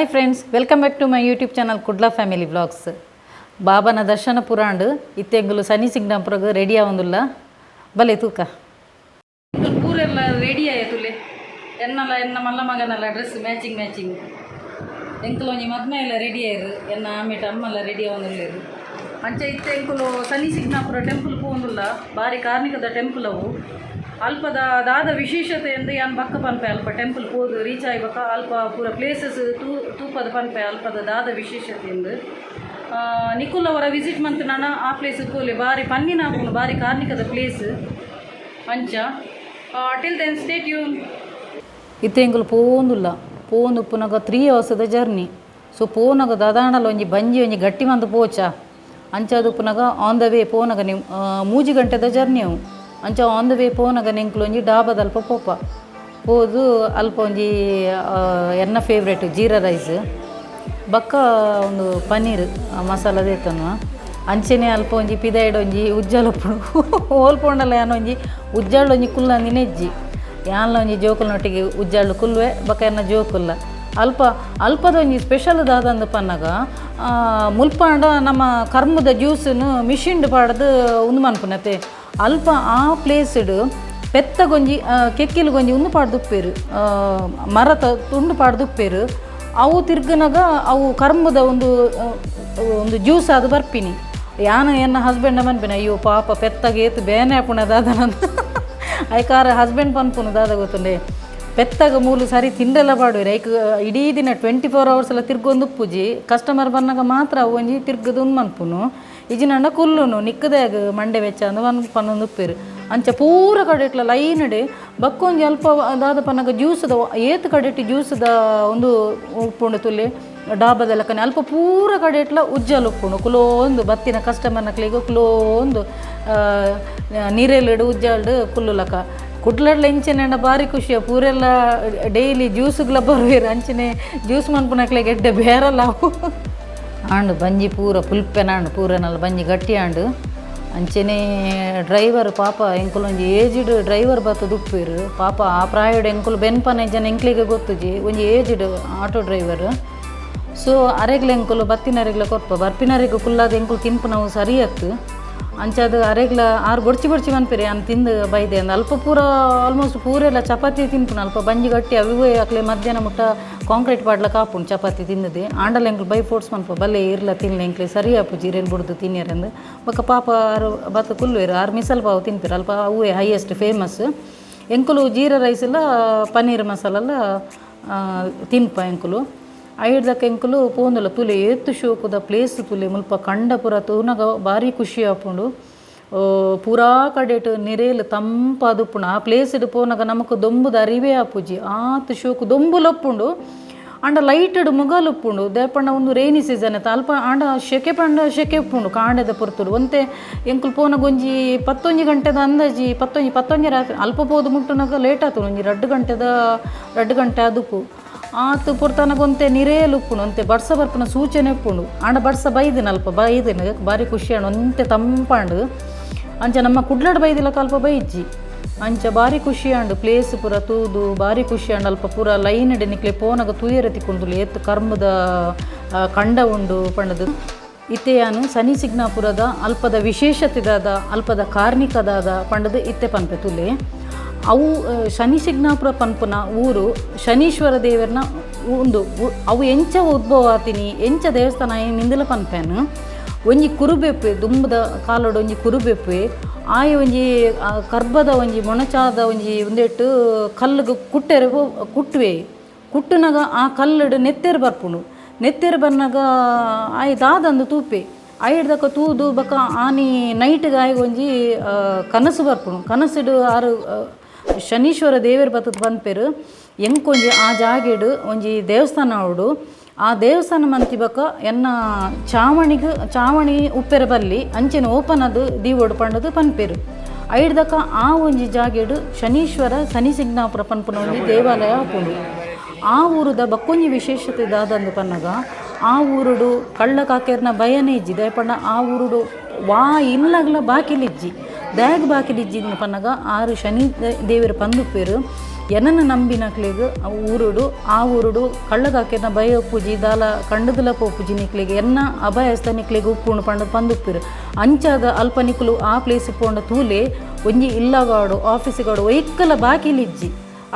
Hi friends, welcome back to my YouTube channel Kudla family vlogs. ಬಾಬನ ದರ್ಶನ ಪುರಾಂಡ್ ಇತ್ತೆಂಗುಲು ಸನಿ ಸಿಂಗ್ನಾಪುರಗ್ ready ಆವೊಂದುಲ್ಲ, ಬಲೆ ತೂಕ. ಪೂರೆಲ್ಲ ready ಆಯ್ತುಲೆ. ಎನ್ನಲ ಎನ್ನ ಮಲ್ಲ ಮಗನಲ್ಲ ಡ್ರೆಸ್ ಮ್ಯಾಚಿಂಗ್ ಮ್ಯಾಚಿಂಗ್. ಎಂಕುಲು ಒಂಜಿ ಮದ್ಮೆ ಎಲ್ಲ ರೆಡಿ ಆಯ್ರು. ಎನ್ನ ಆಮೇಟ ಅಮ್ಮೆಲ್ಲ ರೆಡಿ ಆವೊಂದುಲ್ಲೆರ್. ಅಂಚ ಇತ್ತೆ ಎಂಕುಲು ಸನಿ ಸಿಂಗ್ನಾಪುರ ಟೆಂಪಲ್ ಪೋವೊಂದುಲ್ಲ. ಬಾರಿ ಕಾರ್ಣಿಕದ ಟೆಂಪಲ್ ಅವು. ಅಲ್ಪದ ದಾದ ವಿಶೇಷತೆ ಎಂದು ಯಾನ್ ಬಕ್ಕ ಪನ್ಪೆ. ಅಲ್ಪ ಟೆಂಪಲ್ ಪೋದು ರೀಚ್ ಆಯ್ಬಕ್ಕ ಅಲ್ಪ ಪೂರ ಪ್ಲೇಸಸ್ ತೂಪದ ಪನ್ಪೆ, ಅಲ್ಪದ ದಾದ ವಿಶೇಷತೆ ಎಂದು. ನಿಕುಲ್ ಅವರ ವಿಸಿಟ್ ಮಂತ್ ನಾನ ಆ ಪ್ಲೇಸ್ ಪೋಲೆ. ಬಾರಿ ಪನ್ನಿನ ಆಪುಂಡು, ಬಾರಿ ಕಾರ್ಣಿಕದ ಪ್ಲೇಸ್. ಅಂಚ ಟಿಲ್ then stay tune. ಇತ್ತೆ ಎಂಕುಲು ಪೋವೊಂದುಲ್ಲ. ಪೋವೊಂದು ಉಪ್ಪುನಗ 3 ಅವರ್ಸ್ದ ಜರ್ನಿ. ಸೊ ಪೋನಗ ದಾದಾಂಡಲ ಒಂಜಿ ಬಂಜಿ ಒಂಜಿ ಗಟ್ಟಿ ಮಂತ್ ಪೋಚ. ಅಂಚಾದ್ ಉಪ್ಪುನಗ ಆನ್ the way ಪೋನಗ ನೀವು 3 ಗಂಟೆದ ಜರ್ನಿ ಅವು. ಅಂಚ ಆನ್ the way ಪೋನಗ ಎಂಕುಲು ಒಂಜಿ ಡಾಬಾದಲ್ಪ ಪೋಪ. ಪೋದು ಅಲ್ಪ ಒಂಜಿ ಎನ್ನ ಫೇವ್ರೇಟ್ ಜೀರಾ ರೈಸ್ ಬಕ್ಕ ಒಂದು ಪನ್ನೀರ್ ಮಸಾಲ ದೇತನು. ಅಂಚೆನೆ ಅಲ್ಪ ಒಂಜಿ ಪಿದಾಯ್ಡ್ ಒಂಜಿ ಉಜ್ಜಾಲ್ ಉಪ್ಪುಂಡು. ಓಲ್ ಪೋಂಡಲ ಯಾನ್ ಒಂಜಿ ಉಜ್ಜಾಲ್ ಒಂಜಿ ಕುಲ್ಲಂದಿನ ಇಜ್ಜಿ. ಯಾನ್ಲ ಒಂಜಿ ಜೋಕುಲ್ನೊಟ್ಟಿಗೆ ಉಜ್ಜಾಳು ಕುಲ್ಲುವೆ. ಬೊಕ ಎನ್ನ ಜೋಕುಲ್ಲ. ಅಲ್ಪ ಅಲ್ಪದ ಒಂಜಿ ಸ್ಪೆಷಲ್ ದಾದಂದು ಪನ್ನಗ, ಮುಲ್ಪಾಂಡ ನಮ್ಮ ಕರ್ಮದ ಜ್ಯೂಸನ್ನು ಮಿಷಿನ್ಡ್ ಪಾಡ್ದು ಉಂದು ಮನ್ಪುನತೆ. ಅಲ್ಪ ಆ ಪ್ಲೇಸ್ಡ್ ಪೆತ್ತಗೊಂಜಿ ಕೆಕ್ಕಿಲ್ಗೊಂಜಿ ಉಂದು ಪಾಡ್ದು ಉಪ್ಪೇರು, ಮರತ ತುಂಡು ಪಾಡ್ದು ಉಪ್ಪೇರು. ಅವು ತಿರ್ಗನಗ ಅವು ಕರ್ಮದ ಒಂದು ಒಂದು ಜ್ಯೂಸ್ ಅದು ಬರ್ಪಿನಿ. ಯಾನ ಎನ್ನ ಹಸ್ಬೆಂಡ ಮನ್ಪಿನ, ಅಯ್ಯೋ ಪಾಪ ಪೆತ್ತಗೆ ಏತು ಬೇನೆ ಆಪುಣ ದಾದ. ಐಕಾರ ಹಸ್ಬೆಂಡ್ ಪನ್ಪುನು, ದಾದ ಗೊತ್ತುಂಡೆ, ಪೆತ್ತಗ ಮೂಲು ಸರಿ ತಿಂಡೆಲ್ಲ ಪಾಡುವೆರ್. ಐಕ್ ಇಡೀ ದಿನ 24 ಅವರ್ಸ್ ಎಲ್ಲ ತಿರ್ಗೊಂದು ಉಪ್ಪುಜಿ. ಕಸ್ಟಮರ್ ಬನ್ನಗ ಮಾತ್ರ ಅವು ಒಂಜಿ ತಿರ್ಗದು ಉಂದು ಮನ್ಪುನು. ಇಜಿನಂಡ ಕುಲ್ಲುನು. ನಿಕ್ಕದಾಗ ಮಂಡೆ ವೆಚ್ಚ ಅಂದ್ ಪನ್ ಪನ್ನೊಂದು ಉಪ್ಪೇರು. ಅಂಚ ಪೂರ ಕಡೆಟ್ಲ ಲೈನ್ ಬಕ್ಕೊಂಜಿ ಅಲ್ಪ ದಾದ ಪನ್ನಗ ಜ್ಯೂಸ್ದ ಏತ್ ಕಡೆಟ್ ಜ್ಯೂಸ್ದ ಒಂದು ಉಪ್ಪುಂಡು ತುಲೆ ಡಾಬಾದ ಲೆಕ್ಕನೆ. ಅಲ್ಪ ಪೂರ ಕಡೆಟ್ಲ ಉಜ್ಜಲ್ ಉಪ್ಪುಂಡು. ಕುಲೋಂದು ಬತ್ತಿನ ಕಸ್ಟಮರ್ನಕ್ಲೆಗ್ ಕುಲೋಂದು ನೀರೆಲ್ಲಿಡು ಉಜ್ಜಾಲ್ಡ್ ಕುಲ್ಲುಲಕ. ಕುಡ್ಲಡ್ಲ ಇಂಚೆನೆ ಬಾರಿ ಖುಷಿಯ. ಪೂರೆಲ್ಲ ಡೈಲಿ ಜ್ಯೂಸ್ಗ್ಲ ಬರುವೆರ್. ಅಂಚನೆ ಜ್ಯೂಸ್ ಮನ್ಪುನಕ್ಲೆಗ್ ಎಡ್ಡೆ ಬೇರಲ್ಲ ಅವು. ಆಂಡ್ ಬಂಜಿ ಪೂರ ಪುಲ್ಪೆನಾಂಡ್, ಪೂರನಲ್ಲ ಬಂಜಿ ಗಟ್ಟಿ ಆಂಡ್. ಅಂಚೆನೆ ಡ್ರೈವರ್ ಪಾಪ, ಎಂಕುಲು ಒಂಜಿ ಏಜ್ಡ್ ಡ್ರೈವರ್ ಬತ್ತುದು ಉಪ್ಪೇರು. ಪಾಪ ಆ ಪ್ರಾಯಡ್ ಎಂಕುಲು ಬೆನ್ಪನ ಜನ ಎಂಕ್ಲೆಗೆ ಗೊತ್ತುಜಿ. ಒಂಜಿ ಏಜ್ಡ್ ಆಟೋ ಡ್ರೈವರ್. ಸೊ ಅರೆಗ್ಲ ಎಂಕುಲು ಬತ್ತಿನರೆಗ್ಲ ಕೊರ್ಪ. ಬರ್ಪಿನರೆಗ್ ಕುಲ್ಲಾದ ಎಂಕುಲು ತಿನ್ಪುನವು ಸರಿ ಅತ್ತು. ಅಂಚಾದ್ ಅರೆಗ್ಲ ಆರು ಬೊಡ್ಚಿ ಬೊಡ್ಚಿ ಮನ್ಪೆರೆ, ಯಾನ್ ತಿಂದು ಬೈದೆ ಅಂದ್. ಅಲ್ಪ ಪೂರ ಆಲ್ಮೋಸ್ಟ್ ಪೂರೆಲ್ಲ ಚಪಾತಿ ತಿನ್ಪುನ. ಅಲ್ಪ ಬಂಜಿ ಗಟ್ಟಿ ಅವಿವೇ ಅಕ್ಲೆ ಮಧ್ಯಾಹ್ನ ಮುಟ್ಟ ಕಾಂಕ್ರೀಟ್ ಪಾಡ್ಲಕ ಆಪುಂಡು ಚಪಾತಿ ತಿಂದದೆ. ಆಂಡಲ ಎಂಕುಲು ಬೈ ಫೋರ್ಸ್ ಮನ್ಪ, ಬಲ್ಲೆ ಇರ್ಲ ತಿನ್ಲೆ, ಎಂಕ್ಲೆ ಸರಿ ಆಪುಜಿ ಇರೆನ್ ಬುಡ್ದು ತಿನ್ಯರೆಂದು. ಬೊಕ ಪಾಪ ಆರು ಬತ್ತ ಕುಲ್ಲುವೆರ್. ಆರು ಮಿಸಲ್ ಪಾವ್ ತಿನ್ಪೆರ್. ಅಲ್ಪ ಅವುವೇ ಹೈಯೆಸ್ಟ್ ಫೇಮಸ್. ಎಂಕುಲು ಜೀರಾ ರೈಸ್ ಎಲ್ಲ ಪನ್ನೀರ್ ಮಸಾಲೆಲ್ಲ ತಿನ್ಪ ಎಂಕುಲು. ಐಡ್ದಕ್ಕ ಎಂಕುಲು ಪೋಂದುಲ್ಲ. ತುಲೆ ಏತ್ ಶೋಕುದ ಪ್ಲೇಸ್ ತುಲೆ. ಮುಲ್ಪ ಕಂಡ ಪೂರ ತೂನಗ ಬಾರಿ ಖುಷಿ ಆಪುಂಡು. ಪೂರಾ ಕಡೆಟ್ ನಿರೇಲ್ ತಂಪಾದ್ ಉಪ್ಪುಂಡು. ಆ ಪ್ಲೇಸ್ಡ್ ಪೋನಗ ನಮಕ್ ದೊಂಬುದ ಅರಿವೇ ಆಪುಜಿ, ಆತ್ ಶೋಕು. ದೊಂಬುಲ ಉಪ್ಪುಂಡು, ಆಂಡ ಲೈಟಡ್ ಮುಗಲ್ ಉಪ್ಪುಂಡು. ದಾಯೆ ಒಂದು ರೈನಿ ಸೀಸನ್ ಅಲ್ಪ. ಆಂಡ ಶೆಕೆ ಪಂಡ ಶೆಕೆ ಉಪ್ಪುಂಡು ಕಾಂಡೆದ ಪೊರ್ತುಡು. ಒಂತೆ ಎಂಕುಲು ಪೋನಗ ಒಂಜಿ 11 ಗಂಟೆದ ಅಂದಾಜಿ, 11 11 ರಾತ್ರಿ. ಅಲ್ಪ ಪೋದು ಮುಟ್ಟುನಗ ಲೇಟ್ ಆತುಂಡು, ಒಂಜಿ 2 ಗಂಟೆದ 2 ಗಂಟೆ ಆದುಪ್ಪು. ಆತ್ ಪೊರ್ತನಗ ಒಂತೆ ನಿರೇಲ್ ಉಪ್ಪುಂಡು. ಒಂತೆ ಬರ್ಸ ಬರ್ಪುನ ಸೂಚನೆ ಉಪ್ಪುಂಡು. ಆಂಡ ಬರ್ಸ ಬೈದಿನ ಅಲ್ಪ ಬೈದಿನ ಬಾರಿ ಖುಷಿ ಆಂಡ್. ಒಂತೆ ತಂಪಾಂಡ್. ಅಂಚ ನಮ್ಮ ಕುಡ್ಲಡ್ ಬೈದಿಲಕ ಅಲ್ಪ ಬೈಜ್ಜಿ. ಅಂಚ ಬಾರಿ ಖುಷಿ ಆಂಡ್. ಪ್ಲೇಸ್ ಪೂರ ತೂದು ಬಾರಿ ಖುಷಿ ಆಂಡ್. ಅಲ್ಪ ಪೂರ ಲೈನ್ ನಿಕ್ಲೆ ಪೋನಗ ತೂಯೆರೆ ತಿಕ್ಕುಂಡುಲು, ಏತ್ ಕರ್ಮದ ಕಂಡ ಉಂಡು ಪಂಡದು. ಇತ್ತೆ ಯಾನು ಸನಿ ಸಿಗ್ನಾಪುರದ ಅಲ್ಪದ ವಿಶೇಷತೆದಾದ, ಅಲ್ಪದ ಕಾರ್ಣಿಕದಾದ ಪಂಡದು ಇತ್ತೆ ಪನ್ಪೆ ತುಲೆ. ಅವು ಶನಿ ಸಿಗ್ನಾಪುರ ಪನ್ಪುನ ಊರು ಶನೀಶ್ವರ ದೇವರನ ಉಂದು. ಅವು ಎಂಚ ಉದ್ಭವ ಆತಿನಿ, ಎಂಚ ದೇವಸ್ಥಾನ ನಿಂದಲ ಪನ್ಪೇನು. ಒಂಜಿ ಕುರುಬೆಪ್ಪೆ, ದುಂಬುದ ಕಾಲಡ್ ಒಂಜಿ ಕುರುಬೆಪ್ಪೆ. ಆಯೆ ಒಂಜಿ ಕರ್ಬದ ಒಂಜಿ ಮೊಣಚಾದ ಒಂಜಿ ಉಂದೆಟ್ ಕಲ್ಲುಗು ಕುಟ್ಟೆರೆ ಕುಟ್ಟುವೆ. ಕುಟ್ಟುನಗ ಆ ಕಲ್ಲುಡು ನೆತ್ತೆರ್ ಬರ್ಪುಂಡು. ನೆತ್ತೆರ್ ಬನ್ನಗ ಆಯೆ ದಾದಂದು ತೂಪೆ. ಐಡ್ದಕ ತೂದು ಬೊಕ ಆನಿ ನೈಟ್ಗ್ ಆಯಗ್ ಒಂಜಿ ಕನಸು ಬರ್ಪುಂಡು. ಕನಸುಡು ಆರು ಶನೀಶ್ವರ ದೇವೆರ್ ಬತ್ತುದು ಪನ್ಪೆರ್, ಎಂಕೊಂಜಿ ಆ ಜಾಗೆಡ್ ಒಂಜಿ ದೇವಸ್ಥಾನ ಆವೊಡು, ಆ ದೇವಸ್ಥಾನ ಮಂತಿ ಬೊಕ ಎನ್ನ ಚಾವಣಿಗ್ ಚಾವಣಿ ಉಪ್ಪೆರೆ ಬಲ್ಲಿ, ಅಂಚೆನೆ ಓಪನ್ ಅದು ದೀವೊಡು ಪಂಡದು ಪನ್ಪೆರ್. ಐಡ್ದಕ ಆ ಒಂಜಿ ಜಾಗೆಡ್ ಶನೀಶ್ವರ ಶನಿ ಸಿಗ್ನಾಪುರ ಪನ್ಪುನ ಒಂಜಿ ದೇವಾಲಯ ಆಪುಂಡು. ಆ ಊರುದ ಬಕ್ಕೊಂಜಿ ವಿಶೇಷತೆ ದಾದಂದು ಪನ್ನಗ, ಆ ಊರುಡು ಕಳ್ಳ ಕಾಕೆರ್ನ ಭಯನೇ ಇಜ್ಜಿ. ದಾಯೆ ಪಂಡ ಆ ಊರುಡು ವಾ ಇಲ್ಲಗ್ಲ ಬಾಕಿಲಿಜ್ಜಿ. ದಾಯೆಗ್ ಬಾಕಿಲಿಜ್ಜಿ ಪನ್ನಗ, ಆರು ಶನಿ ದೇವೆರ್ ಪಂದುಪ್ಪೆರ್. ಎನನ ನಂಬಿನಕ್ಲೆಗ್ ಊರುಡು ಆ ಊರುಡು ಕಳ್ಳಗಾಕೆನ ಭಯ ಉಪ್ಪುಜಿ ದಾಲ ಕಂಡದಲ ಪೋಪುಜಿ ನಿಕ್ಲೆಗ್ ಎನ್ನ ಅಭಯಸ್ತ ನಿಕ್ಲೆಗ್ ಉಪ್ಪುಂಡು ಪಂಡ ಪಂದುಪ್ಪಿರು ಅಂಚಾದ ಅಲ್ಪ ನಿಕುಲು ಆ ಪ್ಲೇಸ್ ಪೋಂಡ ತೂಲೆ ಒಂಜಿ ಇಲ್ಲಗಾಡು ಆಫೀಸ್ಗಾಡು ಒಯ್ಕಲ ಬಾಕಿಲಿಜ್ಜಿ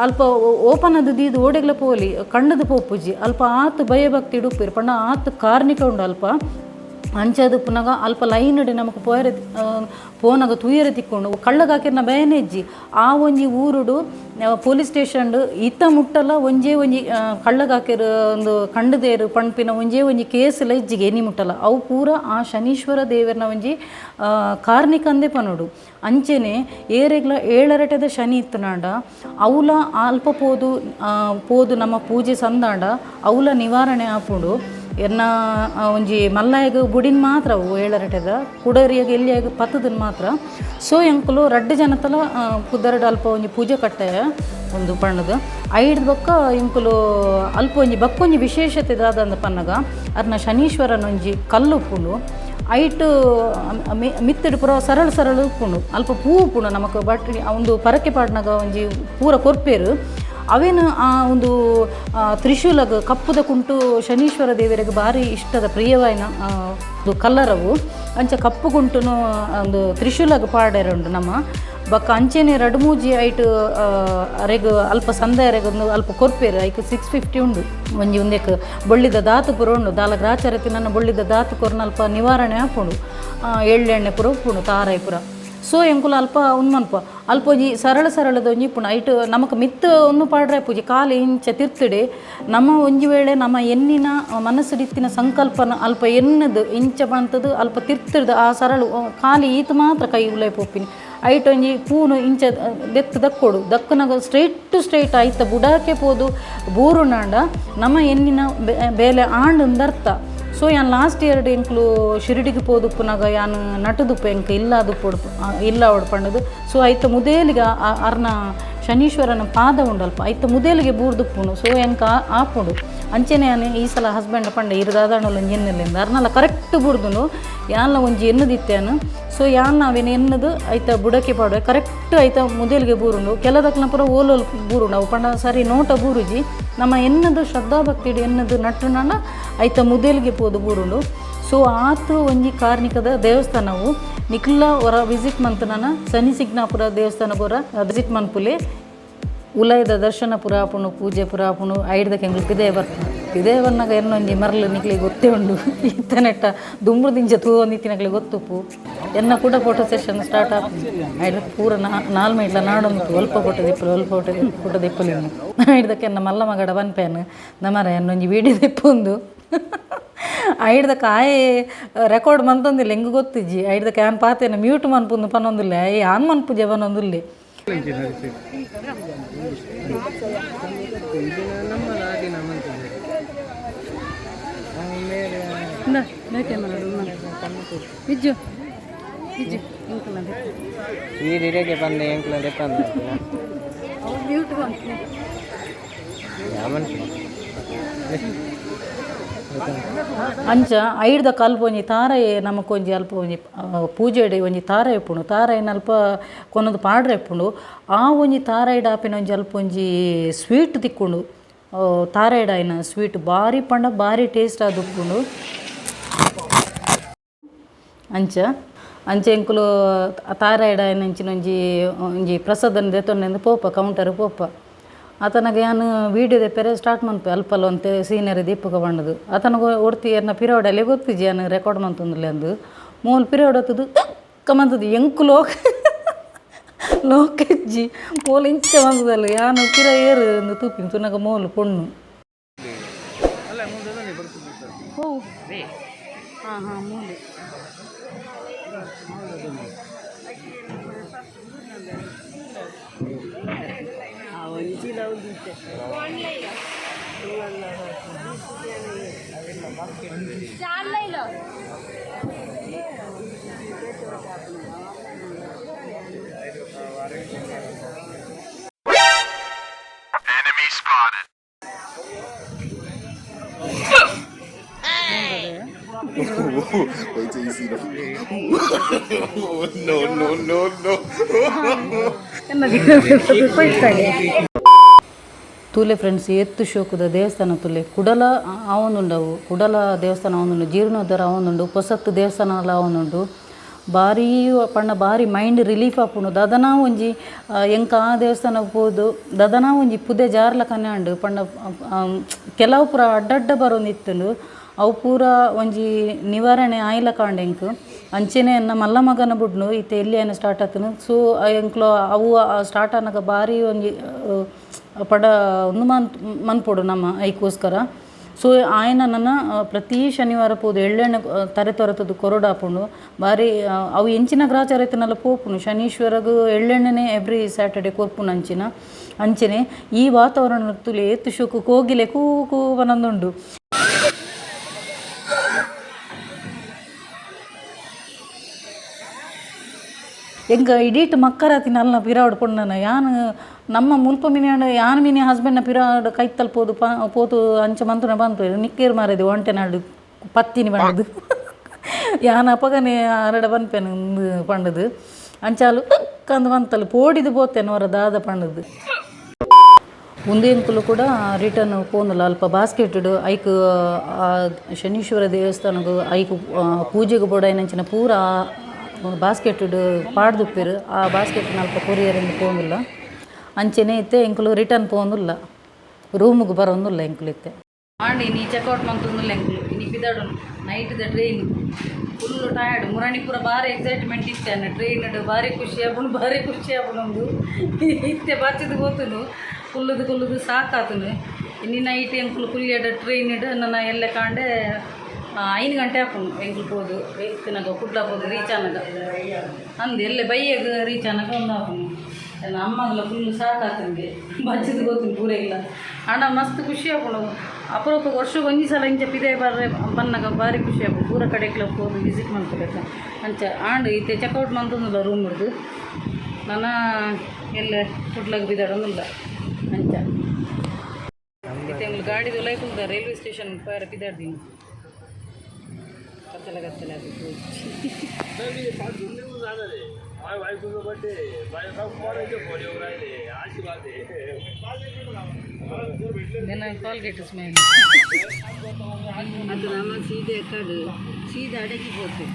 ಅಲ್ಪ ಓಪನ್ ಅದು ದೀದ್ ಓಡೆಗ್ಲ ಪೋಲಿ ಕಂಡದ ಪೋಪುಜಿ ಅಲ್ಪ ಆತ್ ಭಯಭಕ್ತಿ ಉಪ್ಪುರು ಪಂಡ ಆತ್ ಕಾರ್ಣಿಕ ಉಂಡು ಅಲ್ಪ ಅಂಚಾದ್ ಪುನಗ ಅಲ್ಪ ಲೈನ್ ಇಡೆ ನಮಕ್ ಪೋಯರೆ ಪೋನಗ ತೂಯರೆ ತಿಕ್ಕೊಂಡು ಕಳ್ಳಗಾಕಿರ್ನ ಭಯನೇ ಇಜ್ಜಿ ಆ ಒಂಜಿ ಊರುಡು ಪೊಲೀಸ್ ಸ್ಟೇಷನ್ ಇತ್ತ ಮುಟ್ಟಲ ಒಂಜೇ ಒಂಜಿ ಕಳ್ಳಗಾಕಿರ್ ಒಂದು ಕಂಡದೇರು ಪಣ್ಪಿನ ಒಂಜೇ ಒಂಜಿ ಕೇಸುಲ ಇಜ್ಜಿಗೆ ಎನಿ ಮುಟ್ಟಲ ಅವು ಪೂರ ಆ ಶನೀಶ್ವರ ದೇವರ್ನ ಒಂಜಿ ಕಾರ್ಣಿಕ ಅಂದೇ ಪನೋಡು ಅಂಚೆನೆ ಏರೆಗ್ಲ ಏಳರಟೆದ ಶನಿ ಇತ್ತನಾಂಡ ಅವುಲ ಅಲ್ಪ ಪೋದು ಪೋದು ನಮ್ಮ ಪೂಜೆ ಸಂದಾಂಡ ಅವುಲ ನಿವಾರಣೆ ಆಪುಂಡು ಎನ್ನ ಒಂಜಿ ಮಲ್ಲಾಯಗ್ ಬುಡಿನ್ ಮಾತ್ರ ಅವು ಏಳರಟೆದ ಕುಡರಿಯಾಗ ಎಲ್ಲಿಯಾಗ ಪತ್ತದನ್ ಮಾತ್ರ ಸೊ ಎಂಕುಲು ರಡ್ಡು ಜನತಲ ಪುದರ್ಡ್ ಅಲ್ಪ ಒಂಜಿ ಪೂಜೆ ಕಟ್ಟೆ ಒಂದು ಪಣ್ಣದ ಐಡ್ದ್ ಬೊಕ್ಕ ಎಂಕುಲು ಅಲ್ಪ ಒಂಜಿ ಬಕ್ಕೊಂಜಿ ವಿಶೇಷತೆ ದಾದಂದ ಪನ್ನಗ ಅರ್ನ ಶನೀಶ್ವರನ ಒಂಜಿ ಕಲ್ಲು ಉಪ್ಪುಂಡು ಐಟ್ ಮಿತ್ತಡು ಪೂರ ಸರಳ ಸರಳ ಉಪ್ಪುಂಡು ಅಲ್ಪ ಪೂ ಉಪ್ಪುಂಡು ನಮಕ್ ಬಟ್ ಒಂದು ಪರಕೆ ಪಾಡ್ನಗ ಒಂಜಿ ಪೂರ ಕೊರ್ಪೇರು ಅವೇನು ಆ ಒಂದು ತ್ರಿಶೂಲಗ್ ಕಪ್ಪುದ ಕುಂಟು ಶನೀಶ್ವರ ದೇವರಿಗೆ ಭಾರಿ ಇಷ್ಟದ ಪ್ರಿಯವಾಯಿನ ಒಂದು ಕಲ್ಲರವು ಅಂಚ ಕಪ್ಪು ಕುಂಟುನು ಒಂದು ತ್ರಿಶೂಲಗ್ ಪಾಡ್ಯರೆ ಉಂಡು ನಮ್ಮ ಬೊಕ್ಕ ಅಂಚೆನೆ ರಡ್ಡ್ ಮೂಜಿ ಐಟ್ ಅರೆಗ್ ಅಲ್ಪ ಸಂದ ಅರೆಗ್ ಒಂದು ಅಲ್ಪ ಕೊರ್ಪೇರು ಐಕ್ 650 ಉಂಡು ಒಂಜಿ ಉಂದೆಕ್ ಬೊಳ್ಳಿದ ದಾತು ಪೂರ ಉಂಡು ದಾಲ ಗ್ರಾಚಾರ ತಿನ್ನನ ಬೊಳ್ಳಿದ ದಾತು ಕೊರ್ನ ಅಲ್ಪ ನಿವಾರಣೆ ಆಪುಂಡು ಎಳ್ಳೆಣ್ಣೆ ಪೂರ ಉಪ್ಪುಂಡು ತಾರಾಯಿ ಪೂರ ಸೊ ಎಂಕುಲು ಅಲ್ಪ ಉಂದು ಮನ್ಪ ಅಲ್ಪ ಒಂಜಿ ಸರಳ ಸರಳದ ಒಂಜಿ ಇಪ್ಪುಂಡು ಐಟ್ ನಮಕ್ ಮಿತ್ತ್ ಒಂದು ಪಾಡ್ರೆ ಪೂಜೆ ಕಾಲು ಇಂಚ ತಿರ್ತುಡೆ ನಮ್ಮ ಒಂಜಿ ವೇಳೆ ನಮ್ಮ ಎನ್ನಿನ ಮನಸ್ಸುಡಿತ್ತಿನ ಸಂಕಲ್ಪನ ಅಲ್ಪ ಎನ್ನದು ಇಂಚ ಪಂತದು ಅಲ್ಪ ತಿರ್ತುಡ್ದು ಆ ಸರಳು ಕಾಲು ಈತ ಮಾತ್ರ ಕೈ ಉಲೈ ಪೋಪಿನಿ ಐಟ್ ಒಂಜಿ ಪೂನು ಇಂಚ ದೆತ್ತು ದಕ್ಕೊಡು ದಕ್ಕುನಗ ಸ್ಟ್ರೈಟ್ ಟು ಸ್ಟ್ರೈಟ್ ಐತ ಬುಡಾಕೆ ಪೋದು ಬೂರುನಾಂಡ ನಮ್ಮ ಎನ್ನಿನ ಬೇಲೆ ಆಂಡ್ ಅರ್ಥ. ಸೊ ಯಾನ್ ಲಾಸ್ಟ್ ಇಯರ್ ಎಂಕ್ಲು ಶಿರಡಿಗೆ ಪೋದುಪ್ಪುನಗ ಯಾನ್ ನಟುದುಪ್ಪು ಎಂಕ್ ಇಲ್ಲ ದುಪ್ಪೊಡು ಇಲ್ಲ ಅವಡು ಪಂಡದು ಸೊ ಐತ ಮುದೇಲಿಗೆ ಅರ್ನ ಶನೀಶ್ವರನ ಪಾದ ಉಂಡಲ್ಪ ಐತ ಮುದೇಲಿಗೆ ಬೂರ್ದುಪ್ಪುಂಡು ಸೊ ಎಂಕ್ ಆಪುಂಡು ಅಂಚೆನೆ ಯಾನ್ ಈ ಸಲ ಹಸ್ಬೆಂಡ್ ಪಂಡ ಇರು ದಾದಾಣುಲ ಒಂಜಿ ಎನ್ನೆಲ್ಲಿಂದ ಅರ್ನಲ ಕರೆಕ್ಟ್ ಬುಡ್ದುಂಡು ಯಾನ್ಲ ಒಂಜಿ ಎನ್ನುದಿತ್ತೇನು ಸೊ ಯಾನ್ ಅವೇನು ಎನ್ನದು ಐತ ಬುಡಕ್ಕೆ ಪಾಡುವೆ ಕರೆಕ್ಟ್ ಐತ ಮುದೇಲಿಗೆ ಬೂರುಂಡು ಕೆಲದಕ್ನ ಪೂರ ಓಲೋಲ್ ಬೂರುಂಡು ಅವು ಪಂಡ ಸರಿ ನೋಟ ಬೂರುಜಿ ನಮ್ಮ ಎನ್ನದು ಶ್ರದ್ಧಾಭಕ್ತಿಡು ಎನ್ನದು ನಟ್ಟುನಂಡ ಐತ ಮುದೇಲಿಗೆ ಪೋದು ಬೂರುಂಡು ಸೊ ಆತು ಒಂಜಿ ಕಾರ್ಣಿಕದ ದೇವಸ್ಥಾನವು ನಿಕ್ಲ ಹೊರ ವಿಸಿಟ್ ಮಂತುನನ ಶನಿ ಸಿಗ್ನಾಪುರ ದೇವಸ್ಥಾನ ಹೊರ ವಿಸಿಟ್ ಮನ್ಪುಲೆ ಉಲಯದ ದರ್ಶನ ಪೂರ ಆಪುಂಡು ಪೂಜೆ ಪೂರ ಆಪುಂಡು ಐಡ್ದಕ್ಕೆ ಎಂಕ್ಲು ಪಿದಯ ಬರ್ಪುಂಡು ಪಿದಯ ಬನ್ನಗ ಎನ್ನೊಂಜಿ ಮರ್ಲು ನಿಕ್ಲಿಗೆ ಗೊತ್ತೇ ಉಂಡು ಇತ್ತನೆಟ್ಟ ದುಂಬು ದಿಂಚ ತೂವೊಂದಿತ್ತಿನಕ್ಲೆ ಗೊತ್ತುಪ್ಪು ಎನ್ನ ಕೂಡ ಫೋಟೋ ಸೆಷನ್ ಸ್ಟಾರ್ಟ್ ಆಪುಂಡು ಐಡ್ದ ಪೂರ ನಾಲ್ ಮೈಟ್ಲ ನಾಡೊಂದು ಒಲ್ಪ ಫೋಟೋ ದೆಪ್ಪಲು ಒಲ್ಪ ಫೋಟೋ ಫೋಟೋ ದೆಪ್ಪಲು ಐಡ್ದಕ್ಕೆ ಎನ್ನ ಮಲ್ಲ ಮಗಡ ಪನ್ಪೇನು ನಮರ ಎನ್ನೊಂಜಿ ವೀಡಿಯೋ ದೆಪ್ಪೊಂದು ಐಡ್ದಕ್ಕೆ ಆಯೆ ರೆಕಾರ್ಡ್ ಮಂತೊಂದಿಲ್ಲ ಎಂಗ್ ಗೊತ್ತಿಜ್ಜಿ ಐಡ್ದಕ್ಕೆ ಆನ್ ಪಾತೇನ ಮ್ಯೂಟ್ ಮನ್ಪುಂದು ಪನೊಂದಿಲ್ಲ ಆಯೆ ಆನ್ ಮನ್ಪುಜೆ ಪನೊಂದುಲ್ಲೆ. ಈ ಇರೆಗೆ ಬಂದೆ ಎಂಕ್ಲ ದೆಪ್ಪಂದ ಯಾಮನ್ ಅಂಚ ಐಡ್ದಕ್ಕೆ ಅಲ್ಪ ಒಂಜಿ ತಾರಯೆ ನಮಕ್ ಒಂಜಿ ಅಲ್ಪ ಒಂಜಿ ಪೂಜೆಡ್ ಒಂಜಿ ತಾರ ಇಪ್ಪುಂಡು ತಾರಾಯಿನ ಅಲ್ಪ ಕೊನೊದು ಪಾಡ್ರೆ ಇಪ್ಪುಂಡು ಆ ಒಂಜಿ ತಾರಾಯಿಡ್ ಆಪಿನ ಒಂಜಿ ಅಲ್ಪ ಒಂಜಿ ಸ್ವೀಟ್ ತಿಕ್ಕುಂಡು ತಾರಾಯಿಡ್ ಆಯಿನ ಸ್ವೀಟ್ ಬಾರಿ ಪಂಡ ಬಾರಿ ಟೇಸ್ಟ್ ಆದ್ ಉಪ್ಪುಂಡು ಅಂಚ ಅಂಚ ಎಂಕುಲು ತಾರಾಯಿಡ್ ಆಯಿನ ಅಂಚಿನ ಒಂಜಿ ಒಂಜಿ ಪ್ರಸಾದನ್ ದೆತೊಂದು ಪೋಪ ಕೌಂಟರ್ ಪೋಪ ಆತನಗ ಯಾನ್ ವೀಡಿಯೋ ದೆಪ್ಪೆರೆ ಸ್ಟಾರ್ಟ್ ಮನ್ಪೆ ಅಲ್ಪಲ್ಲ ಒಂತೆ ಸೀನರಿ ದೀಪಕ ಪಂಡದು ಆತನಗ ಒರ್ತಿ ಎನ್ನ ಪಿರವಡಲೆ ಗೊತ್ತಿಜ್ಜಿ ಯಾನ್ ರೆಕಾರ್ಡ್ ಮಂತೊಂದುಲ್ಲೆ ಅಂದು ಮೂಲು ಪಿರವಡ ಹೊತ್ತುದು ಕಮಂತದು ಎಂಕು ಲೋಕ ಲೋಕೆಜ್ಜಿ ಮೋಲು ಇಂಚ ಬಂದದಲ್ಲ ಯಾನು ಪಿರ ಏರು ಒಂದು ತೂಪಿನ ತುನಗ ಮೋಲು ಪೊಣ್ಣು ಹೋ ಹಾಂ ಹಾಂ ಮೂಲೆ Wait till you see the. No, no, no, no. ತೂಲೆ ಫ್ರೆಂಡ್ಸ್, ಏತ್ ಶೋಕುದ ದೇವಸ್ಥಾನ ತೂಲೆ. ಕುಡಲ ಆವೊಂದುಂಡವು, ಕುಡಲ ದೇವಸ್ಥಾನ ಆವೊಂದುಂಡು, ಜೀರ್ಣೋದ್ಧಾರ ಆವೊಂದುಂಡು, ಪೊಸತ್ತು ದೇವಸ್ಥಾನಲ ಆವೊಂದುಂಡು. ಬಾರಿ ಪಂಡ ಬಾರಿ ಮೈಂಡ್ ರಿಲೀಫ್ ಆಪುಂಡು. ದಾದನ ಒಂಜಿ ಎಂಕ್ ಆ ದೇವಸ್ಥಾನ ಪೋದು ದಾದನ ಒಂಜಿ ಪುದೆ ಜಾರ್ಲಕನೆ ಆಂಡ್. ಪಂಡ ಕೆಲವು ಪೂರ ಅಡ್ಡಡ್ಡ ಬರೊಂದಿತ್ತುಂಡು, ಅವು ಪೂರ ಒಂಜಿ ನಿವಾರಣೆ ಆಯ್ಲಕ ಆಂಡ್ ಎಂಕ್. ಅಂಚೆನೆ ಎನ್ನ ಮಲ್ಲ ಮಗನ ಬುಡ್ನು ಇತ್ತೆ ಎಲ್ಲಿ ಆಯ್ನ ಸ್ಟಾರ್ಟ್ ಆತುಂಡು. ಸೊ ಎಂಕ್ಲು ಅವು ಸ್ಟಾರ್ಟ್ ಆನಗ ಬಾರಿ ಒಂಜಿ ಪಡ ಉಂದು ಮನ್ಪೊಡು ನಮ್ಮ ಐಕೋಸ್ಕರ. ಸೊ ಆಯನ ನನ ಪ್ರತಿ ಶನಿವಾರ ಪೋದು ಎಳ್ಳೆಣ್ಣೆ ತರೆ ತೊರತದ್ದು ಕೊರೊಡಾಪುಂಡು. ಬಾರಿ ಅವು ಎಂಚಿನ ಗ್ರಾಚಾರ ಇತ್ತಿನಲ್ಲ ಪೋಪುಂಡು. ಶನೀಶ್ವರಗ್ ಎಳ್ಳೆಣ್ಣೆನೆ ಎವ್ರಿ ಸ್ಯಾಟರ್ಡೆ ಕೊರ್ಪುನು. ಅಂಚಿನ ಅಂಚನೆ ಈ ವಾತಾವರಣ ತುಲೆ, ಏತ್ ಶೋಕು, ಕೋಗಿಲೆ ಕೂ ಕೂ ಪನೊಂದುಂಡು. ಎಂಕ್ ಇಡೀಟ್ ಮಕ್ಕರಾತಿನ ಅಲ್ನ ಪಿರಾವಡ್ ಪೊಣ್ಣನ. ಯಾನ್ ನಮ್ಮ ಮುಲ್ಪ ಮಿನಿ ಆಂಡ ಯಾನ್ ಮಿನಿ ಹಸ್ಬೆಂಡ್ನ ಪಿರಾವಡ್ ಕೈತಲ್ ಪೋದು ಪೋತು ಅಂಚ ಮಂತುನ ಬಂತು ನಿಕ್ಕೇರ್ ಮಾರಿದೆ ಒಂಟೆನಾಡು ಪತ್ತಿನಿ ಪಂಡದು. ಯಾನ್ ಅಪಗನೆ ಅರಡ ಪನ್ಪೆನು ಉಂದು ಪಂಡದು. ಅಂಚಾಲು ಕಂದು ಬಂತಲ್ಲ ಪೋಡಿದು ಪೋತೇನೆ ಹೊರ ದಾದ ಪಂಡದು. ಉಂದು ಎಂಕುಲು ಕೂಡ ರಿಟರ್ನ್ ಪೋನುಲ. ಅಲ್ಪ ಬಾಸ್ಕೆಟ್ ಐಕ್ ಶನೀಶ್ವರ ದೇವಸ್ಥಾನಗ್ ಐಕ್ ಪೂಜೆಗ್ ಬೋಡಾಯಿನಂಚಿನ ಪೂರ ಬಾಸ್ಕೆಟ್ ಪಾಡ್ದುಪ್ಪೆರ್. ಆ ಬಾಸ್ಕೆಟ್ ಅಲ್ಪ ಕೊರಿಯರ್ ಪೋನುಲ್ಲ. ಅಂಚೆನೆ ಇತ್ತೆ ಎಂಕುಲು ರಿಟರ್ನ್ ಪೋನುಲ್ಲ, ರೂಮುಗು ಬರೋಂದುಲ್ಲ ಎಂಕುಲು ಇತ್ತೆ. ಆಂಡ್ ಇನಿ ಚೆಕ್ಔಟ್ ಮಂತೊಂದುಲ್ಲ ಎಂಕುಲು. ಇನಿ ಪಿದಾಡುನು, night the train. Full tired. ಮುರಾಣಿ ಪೂರ ಬಾರಿ ಎಕ್ಸೈಟ್ಮೆಂಟ್ ಇತ್ತೆ ಟ್ರೈನ್ ಬಾರಿ ಖುಷಿ ಆಪುಂಡು, ಬಾರಿ ಖುಷಿ ಆಪುಂಡು. ಇತ್ತೆ ಬಚ್ಚಿದ್ ಪೋತುಂಡು. ಕುಲ್ಲುದು ಕುಲ್ಲುದು ಸಾಕಾತುಂಡು. ಇನಿ ನೈಟ್ ಎಂಕುಲು ಕುಲ್ಯಡ ಟ್ರೈನ್ ನನ್ನ ಎಲ್ಲೆ ಕಾಂಡೆ 5 ಗಂಟೆ ಆಪುಂಡು ಎಂಕುಲು ಪೋದು ಇತ್ತಿನಾಗ, ಕುಡ್ಲ ಪೋದು ರೀಚ್ ಆನಗ. ಅಂದ್ ಎಲ್ಲೆ ಬಯ್ಯಗ್ ರೀಚ್ ಆನಗ ಒಂದು ಆಪುಂಡು. ಎಲ್ಲ ಅಮ್ಮಗಲ ಫುಲ್ ಸಾಕಾತಂಗೆ ಬಚ್ಚಿದ್ ಗೊತ್ತುಂಡು ಪೂರ ಇಲ್ಲ. ಆಂಡ ಮಸ್ತ್ ಖುಷಿ ಆಪುಂಡು. ಅಪರೂಪ ವರ್ಷಕ್ಕೆ ಒಂಜಿ ಸಲ ಇಂಚ ಪಿದೈ ಬರ್ರೆ ಬನ್ನಗ ಬಾರಿ ಖುಷಿ ಆಪುಂಡು. ಪೂರ ಕಡೆಕ್ಲ ಪೋದು ವಿಸಿಟ್ ಮಲ್ಪಲೆಕ್ಕ ಅಂಚ ಆಂಡ್. ಇತ್ತೆ ಚೆಕ್ಔಟ್ ಮಂತೊಂದುಲ್ಲ ರೂಮ್ ಹಿಡ್ದು. ನನ ಎಲ್ಲೆ ಕುಡ್ಲಗ್ ಬಿದಾಡೊಂದುಲ್ಲ ಅಂಚ. ಇತ್ತೆ ಎಂಕ್ಲು ಗಾಡಿದ ಉಲಾಯಿ ರೈಲ್ವೆ ಸ್ಟೇಷನ್ ಪೋಯರ ಪಿದಾಡ್ದೀನಿ. ಕತ್ತಲೆ ಕತ್ತಲೆ ಅದು. My wife is birthday. Then Colgate smile. ಅದು ನಮ್ಮ ಸೀದೆ ಕಡು ಸೀದಾ ಅಡಗಿ ಪೋತೆ.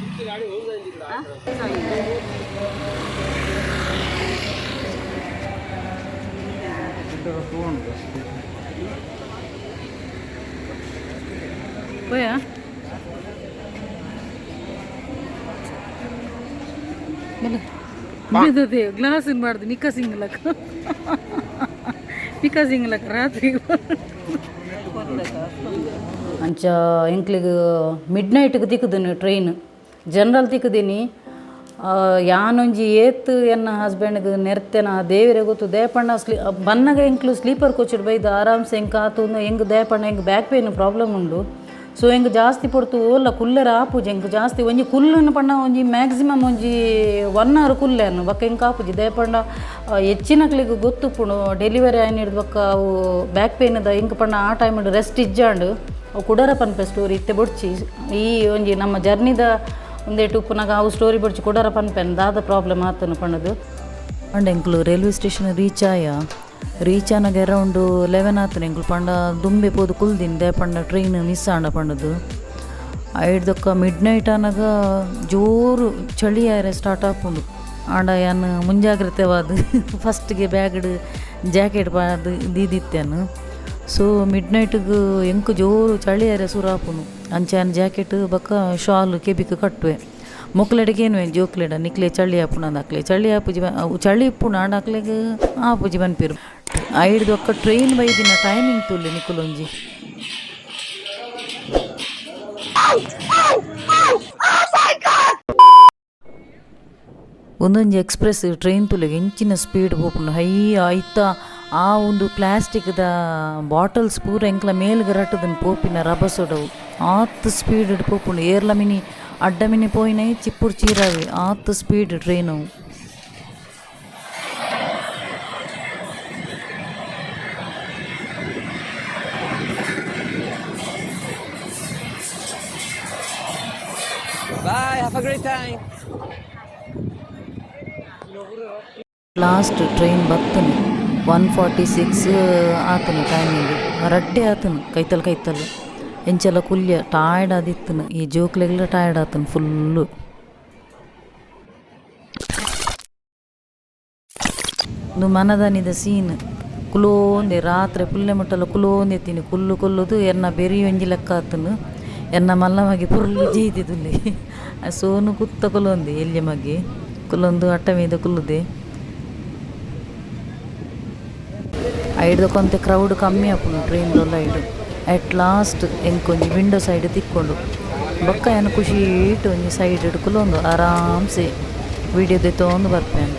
ಪೋಯಾ ಬಲೆ ಗ್ಲಾಸ್ ಮಾಡ್ದು. ನಿಕ್ಕ ಸಿಂಗ್ಲಕ್ಕ, ನಿಕ್ಕ ಸಿಂಗ್ಲಕ್ಕ ರಾತ್ರಿ. ಅಂಚ ಎಂಕ್ಲಿಗ್ ಮಿಡ್ ನೈಟ್ಗೆ ತಿಕ್ಕುದನು ಟ್ರೈನ್, ಜನರಲ್ ತಿಕ್ಕುದೀನಿ. ಯಾನೊಂಜಿ ಏತ್ ಎನ್ನ ಹಸ್ಬೆಂಡ್ಗೆ ನೆರ್ತೆನ ದೇವರೇ ಗೊತ್ತು. ದೇಪಣ್ಣ ಸ್ಲೀ ಬನ್ನಗ ಎಂಕ್ಲು ಸ್ಲೀಪರ್ ಕೋಚಿಡ್ ಬೈದು ಆರಾಮ್ಸೆ ಎಂಕ್ ಆತು. ಎಂಕ್ ದೇಪಣ್ಣ ಎಂಕ್ ಬ್ಯಾಕ್ ಪೇನ್ ಪ್ರಾಬ್ಲಮ್ ಉಂಡು. ಸೊ ಎಂಕ್ ಜಾಸ್ತಿ ಪೊರ್ತು ಓಲ್ಲ ಕುಲ್ಲೆರ ಆಪುಜಿ. ಎಂಕ್ ಜಾಸ್ತಿ ಒಂಜಿ ಕುಲ್ಲುನು ಪಂಡ ಒಂಜಿ ಮ್ಯಾಕ್ಸಿಮಮ್ ಒಂಜಿ ಒನ್ ಅವರ್ ಕುಲ್ಲೆನು, ಬೊಕ್ಕ ಎಂಕ್ ಆಪುಜಿ. ದೇಪಂಡ ಹೆಚ್ಚಿನಕ್ಲೆಗ್ ಗೊತ್ತುಪ್ಪುಂಡು, ಡೆಲಿವರಿ ಆಯ್ನ ಬೊಕ್ಕ ಅವು ಬ್ಯಾಕ್ ಪೇನ್ದ ಎಂಕ್ ಪಂಡ ಆ ಟೈಮ್ ರೆಸ್ಟ್ ಇಜ್ಜಾಂಡ್. ಅವು ಕುಡರ ಪನ್ಪೆ ಸ್ಟೋರಿ, ಇತ್ತೆ ಬೊಡ್ಚಿ. ಈ ಒಂಜಿ ನಮ್ಮ ಜರ್ನಿದ ಉಂದೆಟ್ ಉಪ್ಪುನಗ ಅವು ಸ್ಟೋರಿ ಬೊಡ್ಚಿ, ಕುಡರ ಪನ್ಪೆನ್ ದಾದ ಪ್ರಾಬ್ಲಮ್ ಆತನು ಪಂಡದು. ಪಂಡ ಎಂಕ್ಲು ರೈಲ್ವೆ ಸ್ಟೇಷನ್ ರೀಚ್ ಆಯ. ರೀಚ್ ಆನಗ ಅರೌಂಡ್ 11 ಆತನ. ಎಂಕ್ಲು ಪಂಡ ದುಂಬೆ ಪೋದು ಕುಲ್ದಿನ್, ಪಂಡ ಟ್ರೈನ್ ಮಿಸ್ ಆಂಡ ಪಂಡದು. ಐಡ್ದೊಕ್ಕ ಮಿಡ್ ನೈಟ್ ಆನಗ ಜೋರು ಚಳಿ ಆಯರೆ ಸ್ಟಾರ್ಟ್ ಆಪುಂಡು. ಆಂಡ ಯಾನ್ ಮುಂಜಾಗ್ರತೆವಾದ್ ಫಸ್ಟ್ಗೆ ಬ್ಯಾಗ್ಡ್ ಜಾಕೆಟ್ ಪಾಡ್ದ್ ದೀದಿತ್ತೇನು. ಸೊ ಮಿಡ್ ನೈಟ್ಗ್ ಎಂಕ್ ಜೋರು ಚಳಿ ಆಯರೆ ಸುರು ಆಪುಂಡು. ಅಂಚ ಯಾನ್ ಜಾಕೆಟ್ ಬೊಕ್ಕ ಶಾಲ್ ಕೆಬಿಕ್ ಕಟ್ಟುವೆ. ಮೊಕ್ಲೆಡ ಕೇನುವೆ, ಜೋಕ್ಲೆಡ, ನಿಕ್ಲೆ ಚಳಿ ಆಪುಂಡು ಅಕ್ಲೆ ಚಳಿ ಆಪುಜಿ, ಅವು ಚಳಿ ಇಪ್ಪುಂಡು ಆಂಡ ಅಕ್ಲೆಗ್ ಆಪುಜಿ ಪನ್ಪೆರ್. ಐಡ್ದ್ ಬೊಕ್ಕ ಟ್ರೈನ್ ಬೈದಿನ ಟೈಮಿಂಗ್ ತೂಲೆ ನಿಕುಲೊಂಜಿ. ಒಂದೊಂಜಿ ಎಕ್ಸ್ಪ್ರೆಸ್ ಟ್ರೈನ್ ತೂಲೆಗ್ ಎಂಚಿನ ಸ್ಪೀಡ್ ಪೋಪುಂಡು. ಹೈ ಐತ ಆ ಒಂದು ಪ್ಲಾಸ್ಟಿಕ್ದ ಬಾಟಲ್ಸ್ ಪೂರ ಎಂಕ್ಲ ಮೇಲ್ಗ್ ರಟ್ಟುದುಂಡು ಪೋಪಿನ ರಭಸೊಡವು. ಆತ್ ಸ್ಪೀಡ್ ಪೋಪುಂಡು. ಏರ್ಲ ಮಿನಿ ಅಡ್ಡ ಮಿನಿ ಪೋಯಿನೈ ಚಿಪ್ಪುಡು ಚೀರಾವೆ, ಆತ್ ಸ್ಪೀಡ್ ಟ್ರೈನ್ ಅವು. Bye, have a great time. Last train ಬತ್ತನೆ. 1:46 ಆತನು ಟೈಮಿಂಗ್. ರಡ್ಡೆ ಆತನು ಕೈತಲ್ ಕೈತಲ್. ಎಂಚಲ ಕುಲ್ಯ ಟಯರ್ಡ್ ಆದಿತ್ತನು. ಈ ಜೋಕ್ಲೆಗ್ಲ ಟಯರ್ಡ್ ಆತನು ಫುಲ್ಲು. ಉಂದು ಮನದನಿದ ಸೀನ್. ಕುಲೋಂದೆ ರಾತ್ರೆ ಪುಲ್ಲೆ ಮುಟ್ಟಲ ಕುಲೋಂದೆ ತಿನಿ. ಕುಲ್ಲು ಕುಲ್ಲುದು ಎನ್ನ ಬೆರಿ ಒಂಜಿ ಲೆಕ್ಕ ಆತನು. ಎನ್ನ ಮಲ್ಲ ಮಗೆ ಪುರ್ಲು ಜೀದಿದುಲ್ಲೆ. ಸೋನು ಕುತ್ತ ಕುಲೊಂದೆ, ಎಲ್ಯ ಮಗೆ ಕುಲೊಂದು ಅಟ್ಟ ಮೀದ ಕುಲ್ಲುದೆ. ಐಡ್ದ ಕೊಂತೆ ಕ್ರೌಡ್ ಕಮ್ಮಿ ಆಪುಂಡು ಟ್ರೈನ್ ಐಡ್. ಅಟ್ ಲಾಸ್ಟ್ ಎಂಕೊಂಜಿ ವಿಂಡೋ ಸೈಡ್ ತಿಕ್ಕೊಂಡು. ಬೊಕ್ಕ ಯಾನ್ ಖುಷಿಟ್ ಒಂಜಿ ಸೈಡ್ ಕುಲೊಂದು ಆರಾಮ್ಸೆ ವಿಡಿಯೋ ದೆತ್ತೊಂದು ಬರ್ಪೇನು.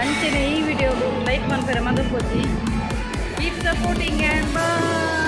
ಅಂಚನೆ ಈ ವಿಡಿಯೋ ಲೈಕ್ ಮನ್ಪೆರೆ ಮದಪೊಡ್ಚಿ. Keep supporting and bye.